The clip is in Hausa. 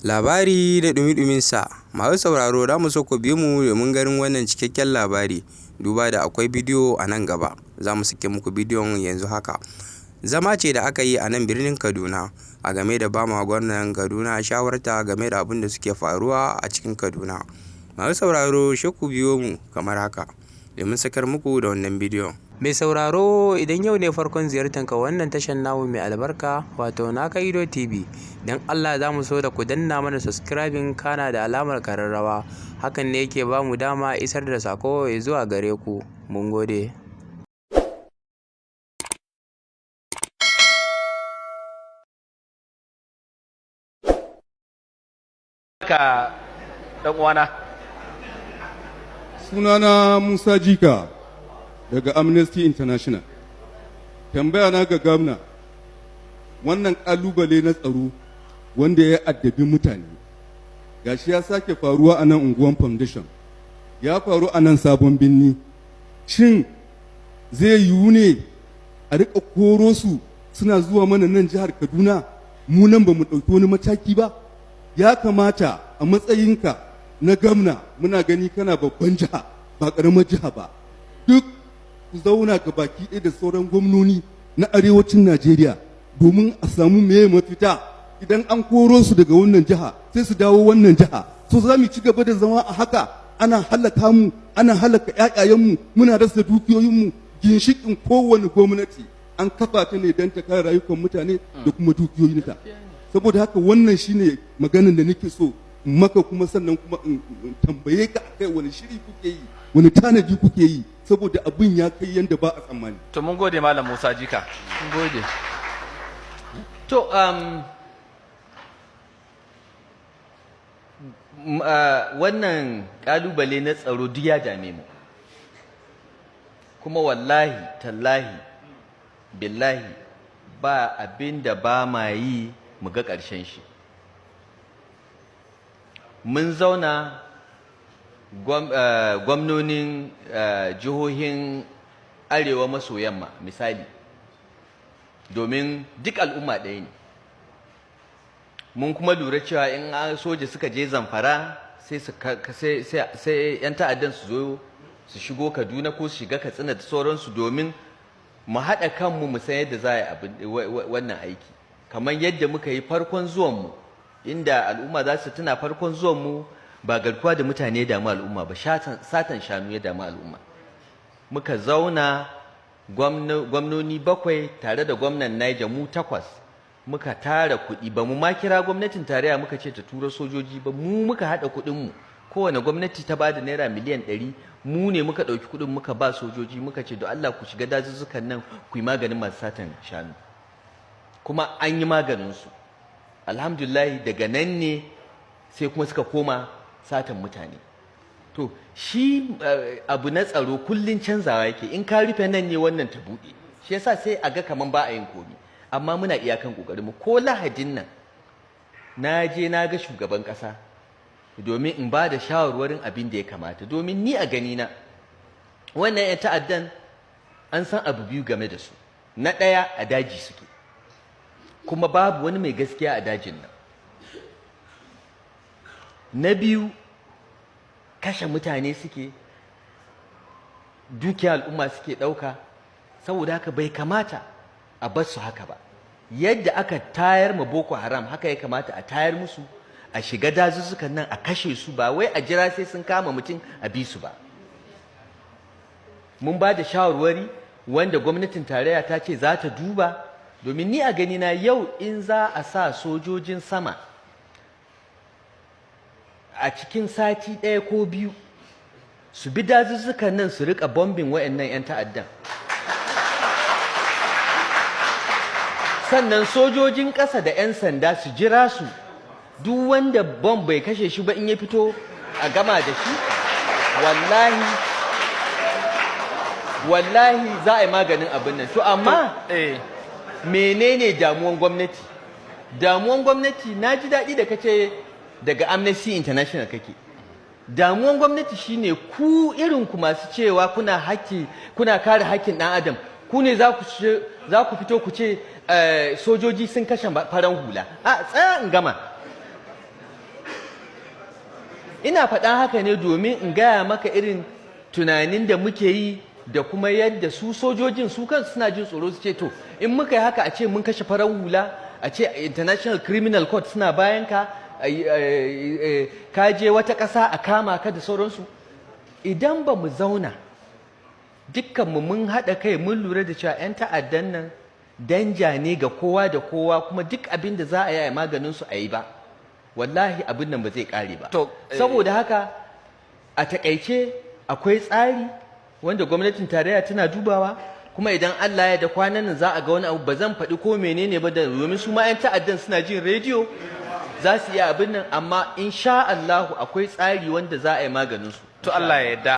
Labari da ɗumi-ɗuminsa. Masu sauraro, za mu so ku bi mu domin ganin wannan cikakken labari, duba da akwai bidiyo a nan gaba. Za mu sake muku bidiyon yanzu haka. Zama ce da aka yi a nan birnin Kaduna a game da ba ma gwamnan Kaduna shawarta game da abin da suke faruwa a cikin Kaduna. Masu sauraro, sai ku biyo mu kamar haka domin sakar muku da wannan bidiyon. Mai sauraro, idan yau ne farkon ziyartanka wannan tashar namu mai albarka, wato Naka Ido TV, don Allah za mu so da ku danna mana subscribing kana da alamar kararrawa. Hakan ne yake ba mu dama isar da sako zuwa gare ku. Mun gode. Ka dan uwana. Sunana Musa Jika daga Amnesty International. Tambaya na ga gwamna, wannan kalubale na tsaro wanda ya addabi mutane, gashi ya sake faruwa a nan unguwan Foundation, ya faru a nan Sabon Birni. Shin zai yiwu ne a rika koro su suna zuwa mana nan jihar Kaduna, mu nan ba mu ɗauki wani mataki ba? Ya kamata a matsayinka na gamna, muna gani kana babban jiha, ba ƙaramar jiha ba, duk ku zauna ga baki ɗaya da sauran gwamnoni na arewacin Najeriya domin a samu meye mafita. Idan an koro su daga wannan jiha, sai su dawo wannan jiha. So za mu ci gaba da zama a haka, ana halaka mu, ana halaka ƴaƴayenmu, muna rasa dukiyoyinmu? Ginshiƙin kowane gwamnati an kafa ta ne don ta kare rayukan mutane da kuma dukiyoyinta. Saboda haka wannan shine maganin da nake so maka, kuma sannan kuma in tambaye ka akai wani shiri kuke yi, wani tanadi kuke yi, saboda abin ya kai yanda ba a tsammani. To, mun gode, Malam Musa Jika. Mun gode. To, wannan kalubale na tsaro duk ya dame mu. Kuma wallahi, tallahi, billahi, ba abin da ba ma yi mu ga ƙarshen shi. Mun zauna gwamnonin jihohin arewa maso yamma misali, domin duk al'umma ɗaya ne. Mun kuma lura cewa in soja suka je Zamfara, sai 'yan ta'addan su zo su shigo Kaduna ko su shiga Katsina da sauransu, domin mu haɗa kanmu mu san yadda za a yi wannan aiki. Kamar yadda muka yi farkon zuwanmu, inda al'umma za su tuna, farkon zuwanmu ba garkuwa da mutane ya damu al'umma ba, satan shanu ya damu al'umma. Muka zauna gwamnoni bakwai tare da gwamnan Niger, mu takwas, muka tara kuɗi. Ba mu ma kira gwamnatin tarayya muka ce ta tura sojoji ba, mu muka haɗa kuɗinmu. Kowane gwamnati ta ba da naira miliyan 100. Mu ne muka ɗauki kuɗin muka ba sojoji, muka ce, "Don Allah ku shiga dazuzzukan nan ku yi maganin masu satan shanu." Kuma an yi maganinsu, alhamdulillahi. Daga nan ne sai kuma suka koma satan mutane. To, shi abu na tsaro kullun canzawa yake. In ka rufe nan ne, wannan ta buɗe. Shi yasa sai a ga kaman ba a yin komi, amma muna iyakan ƙoƙarinmu. Ko Lahadin nan na je na ga shugaban ƙasa domin in ba da shawarwarin abin da ya kamata, domin ni a ganina wannan 'yan ta'addan an san abu biyu game da su. Na ɗaya, a daji suke, kuma babu wani mai gaskiya a dajin nan. Na biyu, kashe mutane suke, dukiya al'umma suke ɗauka. Saboda haka bai kamata a bar su haka ba. Yadda aka tayar ma Boko Haram, haka ya kamata a tayar musu, a shiga dazuzzukan nan a kashe su, ba wai a jira sai sun kama mutum a bi su ba. Mun ba da shawarwari wanda gwamnatin tarayya ta ce za ta duba, domin ni a ganina yau in za a sa sojojin sama a cikin sati ɗaya ko biyu su bi dazuzzukan nan su rika bombing waɗannan 'yan ta'addan, sannan sojojin ƙasa da 'yan sanda su jira su, duk wanda bom bai kashe shi ba, in ya fito a gama da shi, wallahi wallahi za a yi maganin abin nan. To amma menene damuwan gwamnati? Damuwan gwamnati, na ji daɗi da kace daga Amnesty International kake. Damuwan gwamnati shine ku irin ku masu cewa kuna haƙƙi, kuna kare haƙƙin ɗan adam, ku ne za ku fito ku ce sojoji sun kashe faran hula. A tsaya in gama. Ina faɗan haka ne domin in gaya maka irin tunanin da muke yi da kuma yadda su sojojin su kansu suna jin tsoro, su ce, to, in muka yi haka, a ce mun kashe farar hula, a ce International Criminal Court suna bayan ka, ka je wata ƙasa a kama ka da sauransu. Idan ba mu zauna dukkanmu mun haɗa kai mun lura da cewa 'yan ta'addan nan danja ne ga kowa da kowa, kuma duk abin da za a yi a maganin su a yi ba, wallahi abin nan ba zai ƙare ba. To, Saboda haka, a takaice, akwai tsari wanda gwamnatin tarayya tana dubawa, kuma idan Allah ya da, kwanan nan za a ga wani abu. Ba zan faɗi ko menene ba, da domin su ma 'yan ta'addan suna jin rediyo, za su iya abin nan, amma insha Allahu akwai tsari wanda za a yi maganin su. To, Allah ya yarda.